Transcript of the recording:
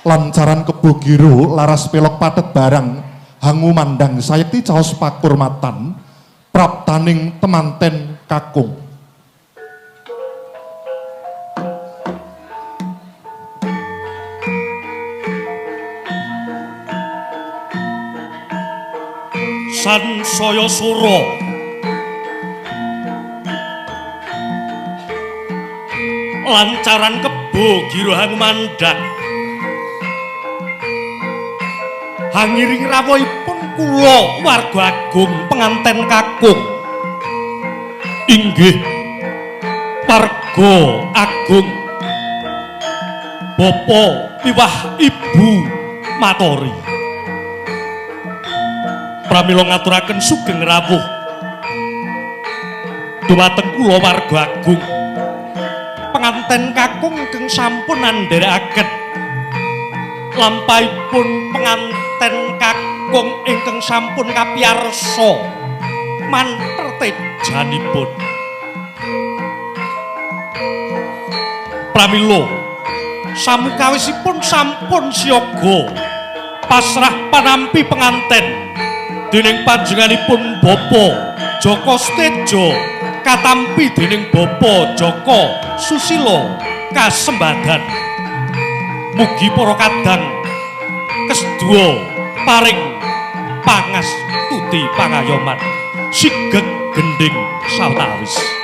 Lancaran kebo giro laras pelok patet barang hangumandang sayekti caos pakurmatan praptaning temanten kakung. Sansaya sura lancaran kebo giro hangumandang hangiring rawuhipun kula warga agung penganten kakung inggih warga agung bapa miwah ibu matori. Pramila ngaturaken sugeng rawuh dumateng kula warga agung penganten kakung ingkang sampun nandherekaken lampahipun penganten kakung ingkang sampun kapiyarsa mantertejanipun. Pramila samukawisipun sampun siaga pasrah panampi penganten dening panjenenganipun Bapa Joko Sutejo katampi dening Bapa Joko Susilo kasembadan. Mugi para kadang kesdua paring pangastuti pangayoman sigeg gendhing sawetawis.